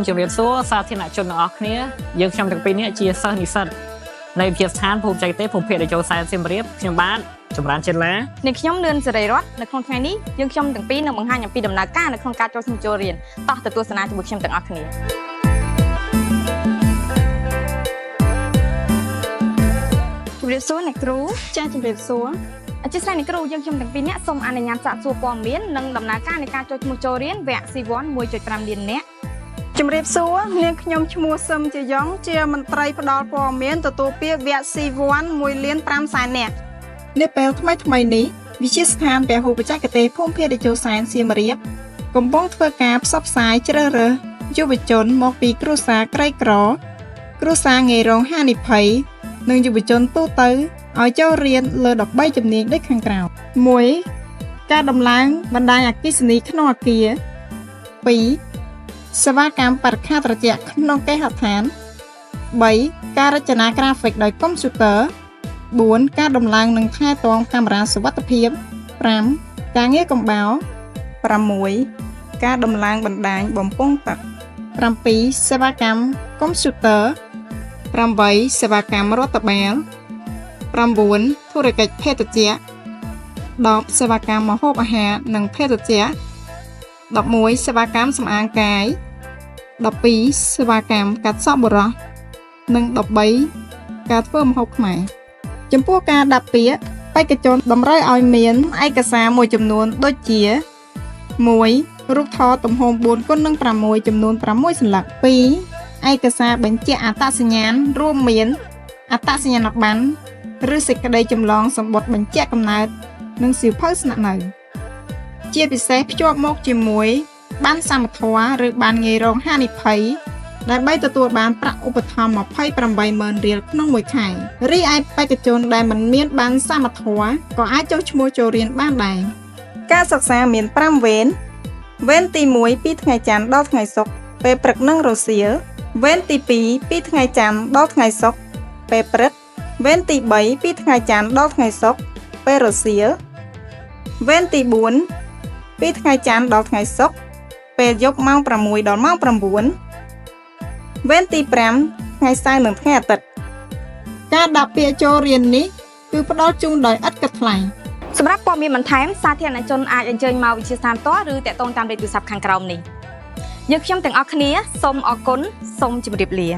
ជម្រាបសួរសាធារណជនទាំងអស់គ្នាយើងខ្ញុំទាំងពីរនាក់ជាសិស្សនិស្សិតនៃវិទ្យាស្ថានភូមិបច្ចេកទេសភូមិភាគតេជោសែនសៀមរាបខ្ញុំបាទចម្រើនចិនឡា នាងខ្ញុំនឿនសេរីរតន៍នៅក្នុងថ្ងៃនេះយើងខ្ញុំទាំងពីរនឹងបង្ហាញអំពីដំណើរការនៅក្នុងការចូលឈ្មោះចូលរៀនតោះទៅទស្សនាជាមួយខ្ញុំទាំងអស់គ្នាជម្រាបសួរអ្នកគ្រូ ចាជំរាបសួរ អធិស្ឋានអ្នកគ្រូយើងខ្ញុំទាំងពីរនាក់សូមអនុញ្ញាតសាកសួរព័ត៌មាននិងដំណើរការនៃការចូលឈ្មោះចូលរៀនវគ្គ C1 1.5លាននាក់ ជំរាបសួរនាងខ្ញុំឈ្មោះសឹមជាយ៉ងជាមន្ត្រីផ្ដល់ព័ត៌មានទទួលពាក្យវគ្គ C1 1លាន5សែននាក់នាពេលថ្មីថ្មីនេះវិទ្យាស្ថានពហុបច្ចេកទេសភូមិភាគតេជោសែនសៀមរាបកំពុងធ្វើការផ្សព្វផ្សាយជ្រើសរើសយុវជនមកពីគ្រួសារក្រីក្រ គ្រួសារងាយរងហានិភ័យនិងយុវជនទូទៅឲ្យចូលរៀនលើ13ជំនាញដូចខាងក្រោម1ការដំឡើងបណ្ដាញអគ្គិសនីក្នុងអគារ2សេវាកម្មបរិក្ខារត្រជាក់ក្នុងគេហដ្ឋាន3ការរចនាក្រាហ្វិកដោយកុំព្យូទ័រ4ការដំឡើងនិងថែទាំកាមេរ៉ាសុវត្ថិភាព5ការងារកំបោរ 6ការដំឡើងបណ្ដាញបំពង់ទឹក 7សេវាកម្មកុំព្យូទ័រ8សេវាកម្មរដ្ឋបាល9ធុរកិច្ចភេសជ្ជៈ10សេវាកម្មម្ហូបអាហារនិងភេសជ្ជៈ11សេវាកម្មសម្អាងកាយ12សេវាកម្មកាត់សក់បុរសនិង13ការធ្វើម្ហូបខ្មែរចំពោះការដាក់ពាក្យបេក្ខជនតម្រូវឲ្យមានឯកសារមួយចំនួនដូចជា1រូបថតទំហំ4គុណនឹង6ចំនួន6សន្លឹក2ឯកសារបញ្ជាក់អត្តសញ្ញាណរួមមានអត្តសញ្ញាណប័ណ្ណឬសេចក្តីចម្លងសម្បត្តិបញ្ជាក់កំណើតនិងសៀវភៅស្នាក់នៅ ជាពិសេសភ្ជាប់មកជាមួយបានសមធម៌ឬបានងាយរងហានិភ័យដើម្បីទទួលបានប្រាក់ឧបត្ថម្ភ28ម៉ឺនរៀលក្នុងមួយខែរីឯបេក្ខជនដែលមិនមានបានសមធម៌ក៏អាចចុះឈ្មោះចូលរៀនបានដែរ ការសិក្សាមាន5វេនវេនទី1ពីថ្ងៃច័ន្ទដល់ថ្ងៃសុក្រពេលព្រឹកនិងរសៀលវេនទី2ពីថ្ងៃច័ន្ទដល់ថ្ងៃសុក្រពេលព្រឹកវេនទី3ពីថ្ងៃច័ន្ទដល់ថ្ងៃសុក្រពេលរសៀលវេនទី4ពីថ្ងៃច័ន្ទដល់ថ្ងៃសុក្រពេលយប់ម៉ោង6ដល់ម៉ោង9វេនទី5ថ្ងៃសៅរ៍និងថ្ងៃអាទិត្យ ការដាក់ពាក្យចូលរៀននេះគឺផ្ដល់ជូនដោយឥតគិតថ្លៃ សម្រាប់ព័ត៌មានបន្ថែមសាធារណជនអាចអញ្ជើញមកវិទ្យាស្ថានផ្ទាល់ឬតាក់ទងតាមលេខទូរស័ព្ទខាងក្រោមនេះយើងខ្ញុំទាំងអស់គ្នាសូមអរគុណសូមជម្រាបលា។